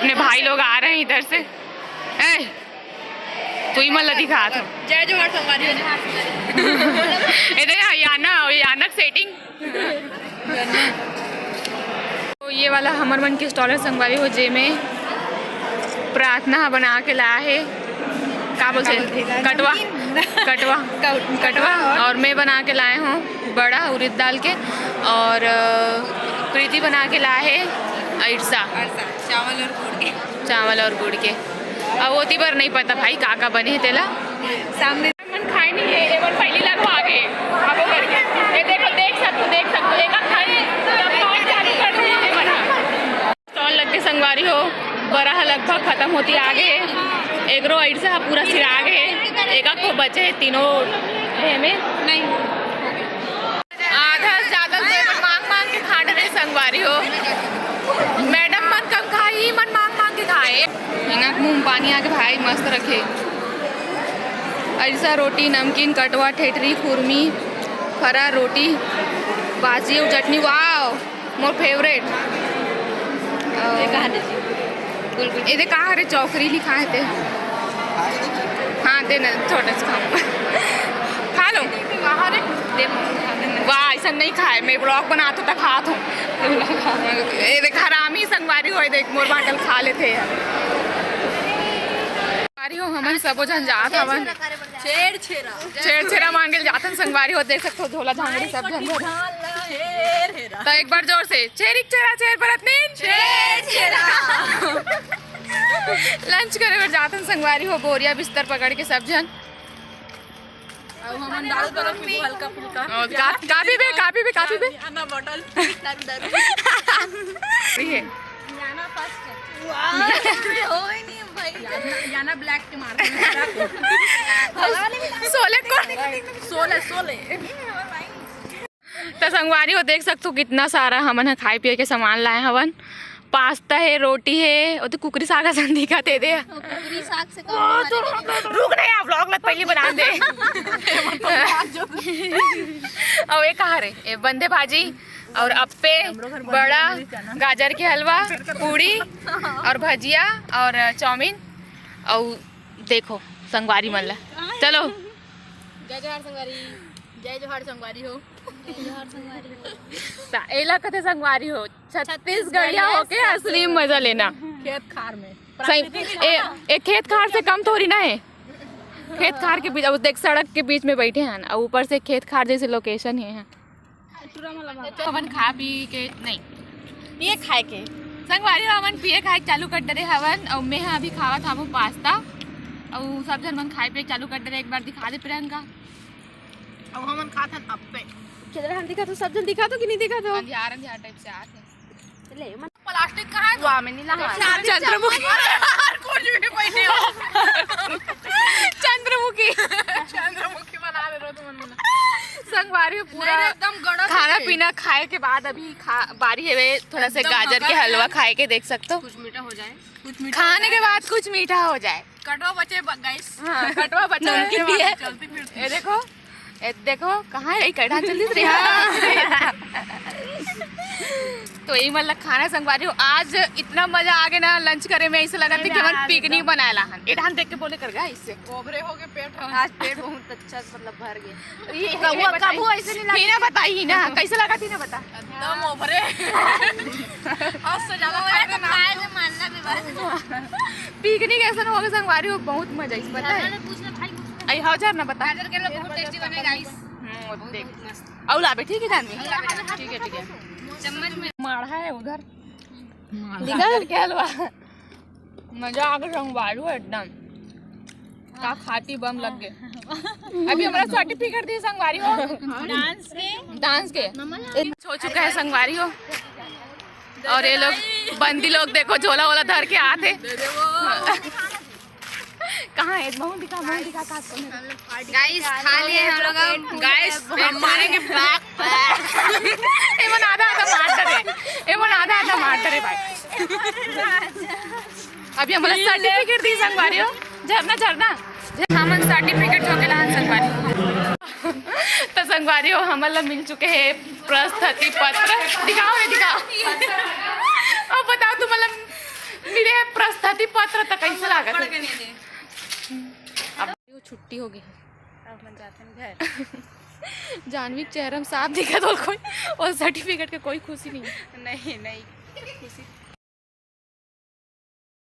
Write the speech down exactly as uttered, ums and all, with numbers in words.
अपने भाई लोग आ रहे हैं इधर से। ए, तू ही मन ला दिखा तो। जय जोहार संगवारी हो। ए दे, यहाँ याना, यानक सेटिंग। तो ये वाला हमर मन के स्टॉल है संगवारी हो, जेमे प्रार्थना बना के लाए हे, का बोलते हैं? कटवा। कटवा। कटवा। और मैं बना के लाए हूँ बड़ा उड़द दाल के, और अ, प्रीति बना के लाए हे अरसा। अरसा, चावल और गुड़ के। चावल और गुड़ के। अब ओती बर नहीं पता भाई का का बने हे तेला। सामने मन खाए नहीं है, ये मन पहली लगवा के। अब वो करके। ये देखो, देख सकते, देख सकते, एक खाए, अब खाए चालू कर दिए हैं मन। स्टॉल लग के संगवारी हो, बरा ह लगभग खत्म होती आगे। एगरो अइसे ह पूरा सिरा गे, एका को बचे हे तीनों हे में। नहीं। आधा से ज्यादा तो एमन मांग मांग के खाने रहे संगवारी हो। मैडम मन कम खाई, मन मांग मांग के खाए। इना मुंह पानी आके भाई मस्त रखे। अइसा रोटी, नमकीन, कटवा, ठेठरी, खुरमी, फरा, रोटी, बासी अउ चटनी। वाओ, मोर फेवरेट। ये कहा दे जी? गुलगुल। ये दे कहा रे, चौकरी लिखा है ते। हाँ, दे ना, छोटा सा खाऊं। खा लो। कहा रे? दे। वाह, ऐसा नहीं खाए, मैं ब्लॉग बनात हूँ तो खात हूँ। ये देख, हरामी संगवारी होए, देख, मोर बाटल खा लेते हैं। संगवारी हो, हमन सबो झन जात हवन। छेर छेरा। छेर छेरा मांगे ल जाथन संगवारी हो, देख सकथो झोला झांगड़ी सब झन धरे। त एक बार जोर से, छेरिक छेरा, छेर परत नीन। छेर छेरा। लंच करे बर जाथन संगवारी हो, बोरिया बिस्तर पकड़ के सब झन। अउ हमन दारू परत पीबो हल्का फुल्का। और का-, काफी बे, काफी बे, काफी बे। याना बॉटल। ये। याना फर्स्ट। वाह, होई नहीं भाई। याना, याना ब्लैक के मार दे। सोले को। सोले, सोले। तो संगवारी हो, देख सकथो कितना सारा हमन ह खाए पिए के सामान लाए हवन। पास्ता हे, रोटी हे, ओ तो कुकरी साग असन दिखत हे दे। कुकरी साग से कम हमारे लिए। रुक ना यार, व्लॉग लत पहली बना दे। अउ ये कहा रे, ये बंदे भाजी और अप्पे, बड़ा, गाजर के हलवा, पूड़ी और भजिया और चाउमीन। और देखो संगवारी मन ला, चलो। जय जोहार संगवारी, जय जोहार संगवारी हो। त एला कथे संगवारी हो, छत्तीसगढ़िया होके असली मजा लेना। खेत खार में। सही, ए, ए खेत खार से कम थोड़ी ना है। खेत खार के बीच, अब देख सड़क के बीच में बैठे हैं ना, ऊपर से खेत खार जैसे लोकेशन ही है। हमन खा पी के नहीं, पिए खाए के। संगवारी हो, हमन पिए खाए के चालू कर डरे हवन, अउ मैं ह अभी खावत हावो पास्ता, अउ सब झन मन खाए पिए के चालू कर डरे। एक बार दिखा दे प्रियंका। अब हमन खात हन अप्पे। केदरा हम दिखा तो, सब झन दिखा तो कि नहीं दिखा तो? अंधियार अंधियार टाइप से आत है। ले, मन प्लास्टिक कहाँ है? वाह, में नीला हार। चंद्रमुखी। कुछ भी पहने हो। चंद्रमुखी। चंद्रमुखी बना दे रहो तुम मन। संगवारी में पूरा मेरे एकदम गड़क खाना है। पीना खाए के बाद अभी खा, बारी है वे थोड़ा से एकदम गाजर के मगन हलवा है। खाए के देख सकते हो। कुछ मीठा हो जाए। कुछ मीठा हो खाने के जाए। बाद कुछ मीठा हो जाए। कटवा बचे ब-, गाइस। हाँ, कटवा बचे नमकीन बचे। भी है। चलती फिरती। ये देखो, ए, देखो, कहाँ है? कड़ा चल रही है। तो यही मतलब खाना संगवारी हो। आज इतना मजा आ गया ना लंच करे में, ऐसे लगा था कि हमन पिकनिक बनाए ला हन। ए ढान देख के बोले कर गा इससे। ओभरे हो गए पेट। आज पेट बहुत अच्छा, मतलब, भर गया। ये कबू, कबू ऐसे नहीं लगा। बताई ना, कैसे लगा थी ना, बता। एकदम ओभरे। आज से ज्यादा खाए तो ना। खाए में मानना भी बात। पिकनिक ऐसा हो गया संगवारी हो, बहुत मजा आई, पता है? पूछ ले भाई, पूछ ले। आई, हाँ, झरना बता। गाजर के हलवा बहुत टेस्टी बने, गाइस। हम्म, वो देख। अउ लाबे, ठीक है, जानवी? ठीक है, ठीक है। चम्मच में। माढ़ा है उधर। माढ़ा। गाजर के हलवा। मजा आ गया संगवारी हो एकदम। का खाती बम लग गए। अभी हमारा सर्टिफिकेट दिए संगवारी हो। डांस के। डांस के। हो चुका है संगवारी हो। और ये लोग बंदी लोग देखो झोला वोला धर के आते। कहाँ है? मुंह दिखा, मुंह दिखा, कहाँ से? गाइस, खा लिए हम लोग अब। गाइस, हम मारेंगे बैक। एमन आधा आधा मार डरे, एमन आधा आधा मार डरे भाई। अभी हमला सर्टिफिकेट दी संगवारी हो, झरना, झरना। हमन सर्टिफिकेट जो के लान संगवारी हो। तो संगवारी हो, हमन ला मिल चुके हैं प्रस्तुति पत्र। दिखाओ रे, दिखाओ। अब बताओ तुम मतलब मिले प्रस्तुति पत्र तक कैसे लागत पढ़ है? के नहीं दे। अब वो छुट्टी हो गई है। अब मन जाथन घर। जानवी के चेहरा में साफ दिखा तो कोई, और सर्टिफिकेट के कोई खुशी नहीं है। नहीं, नहीं, खुशी